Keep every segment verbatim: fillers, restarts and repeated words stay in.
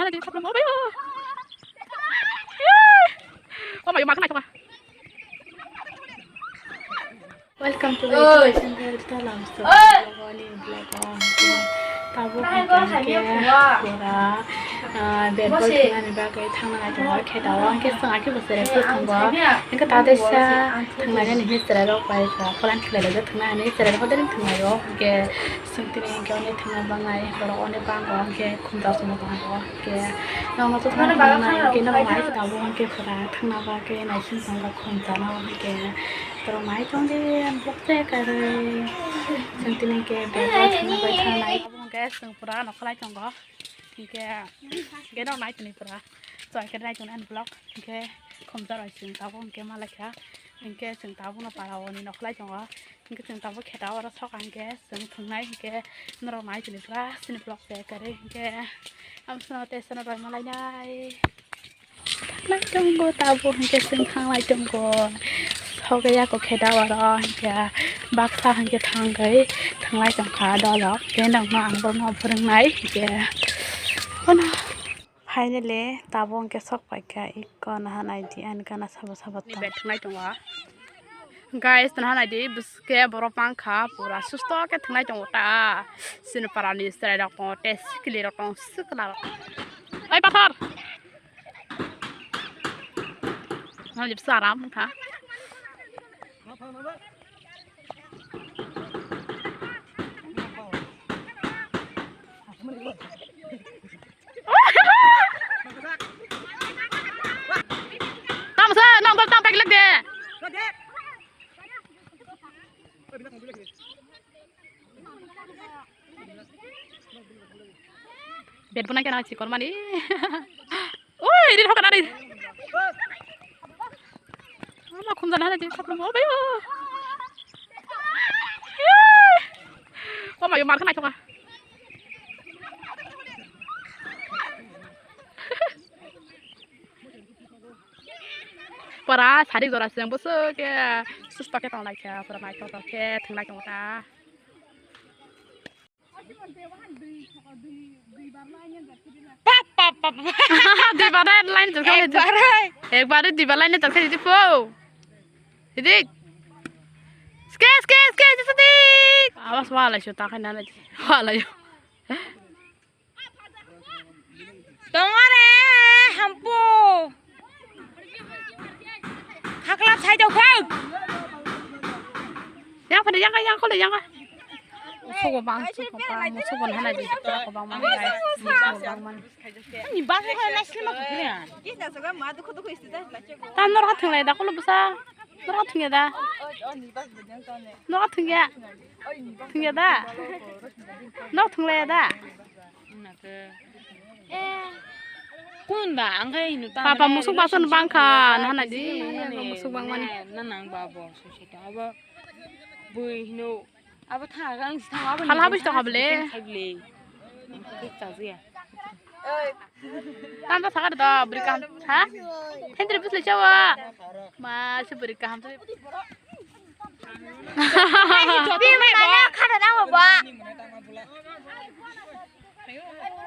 Welcome to my channel, Talam Story Vlog, vlog on. Tabuk hwnkhe pura, ah, bed ball thwngnani bagwi thangna nai tongo, khe tabuk hwnkhe chwng akhe bo cherai phuru thwngo. Hwnkhe ta teisa thwngnani hinwi chwrairok bai pura plan khlai laijak thwngna hinwi, chwrairok hodani thwngnaio, hwnkhe chwng tini hwnkhe oni thwngna bangnai, borok oni bango, hwnkhe khumjak chwngno tongo. Khe nokno jotono thangna nai, khe norok nai tabuk hwnkhe pura thangna bagwi naising tongo khum jana hwnkhe norok nai tongdi, ang vlog se karwi chwng tini hwnkhe bed o thangna bai thangnai. Tabuk hwnkhe chwng pura nokhalai tongo, hwnkhe hwnkhe norok nai tongdi pura chwng khe nai tongnai ani vlog, hwnkhe khum jaroi chwng tabuk hwnkhe malaikha, hwnkhe chwng tabukno para o ni nokhalai tongo. Hwnkhe chwng tabuk khe ta oro sok hwnkhe chwng thwngnai hwnkhe norok nai tini pura chini vlog se kwrwi hwnkhe amsano tei sano roi malainai. Thwnglai tongo tabuk hwnkhe chwng thwnglai tongo. Sok ya kok khe ta oro hwnkhe baksa hwnkhe thangwi thwnglai tongkha dolok hwnkhe nokno ang bono phwrwngnai hwnkhe. Finally, tabuk hwnkhe sok paikha, ikko naha naidi ani gana sabo sabo tong. Ni bed thwnglai tongo. Guys, naha naidi, bwske borok mankha, pura susto khe thwnglai tongo ta. Chini parani chwrairok tongo, tei sikilirok tongo, sikla rok. Oi, pathor! Nang jepsa aram wngkha. Tamo sa, nang dol tang pek lek de. Bet bo nang kena chikor mani. Oi, ri hokan ari. Ama khum jana hana di saplo mo bayo. Ko mayo mar khna thoka. Pura sari jora seng bwswk khe susto khe tong lai kha, pura naithotok khe thwng lai tongo ta. Pap, pap, pap, pap. Duibar line jor khe. Ekbar hai. Ekbar duibar line jor khe di po. Di. Ske, ske, ske, di. Awas wala shu ta khai na. Wala yo. Tongare hampu. Khaklap sai tong khak. Yang pada yang yang kole yang. Musugo bang, musugo bang, musugo hana di, musugo bang man, musugo bang man. Ni bang ko na sima ko kre. Tan nor ka thung lai da kolo bwsa. Nor ka thung ya da. Nor ka thung ya. Thung ya da. Nor thung lai ya da. Kunda angkai hinu ta. Papa musuk bason bangkha, nana di, musuk bang mani. Nana ang babo, so sita abo. Bui hinu, abo tha, ang si tha, abo. Hala habis to habile. Habile. Tik ta ziya. Tanda sakar da, beri kaham, ha? Hendri bisle chawa. Ma, se beri kaham tu. Bimai mana khada nang ba.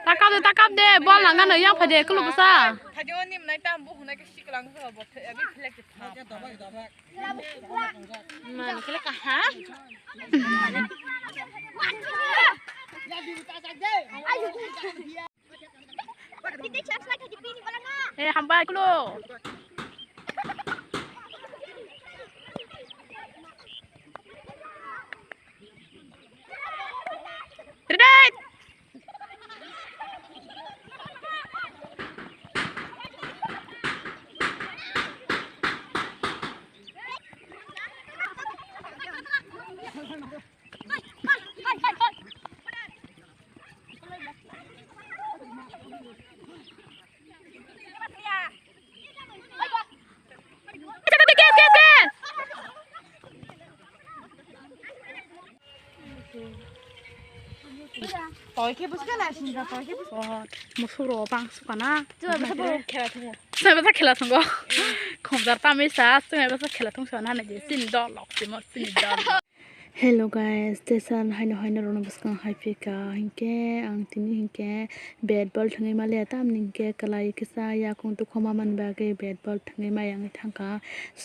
Takap de, takap de, bol nang ano yang phade kulu bwsa. Thajo ni mnai tam bu hunai ke siklang ko bo abi flek. Man kele kaha. Eh, hambai kulo. Ready? Toy khe bwswk na sinra, toy khe bwswk. Musuk rok bang sukana. Chwng bwswk khela thungo. Chwng bwswk khela thungo. Khumjar tamisa, chwng bwswk khela thung sana nai je. Chini dol lok, chini dol. Hello guys, teisa haino haino rokno bwskang hai phika hinkhe ang tini hinkhe bat ball thwngwi maliya, tamni hinkhe kwlai kisa yakung tukhuma mani bagwi bat ball thwngwi maya wngwi thangkha.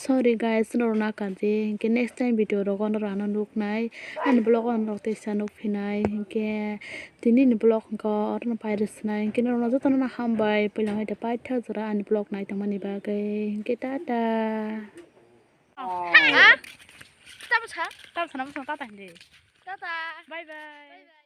Sorry guys, norokno akaji hinkhe next time video rogo norok ano nuknai, ani vlog o norok teisa nukphinai hinkhe. Tini ni vlog hwnkhe oro no pairwsnai, hinkhe norokno jotono no hambai, puila hai da paithak jora ani vlog naitongmani bagwi, hinkhe tata. Ha? Tamo sa? Tamo sana bwskango tata hindi. Tata. Bye bye.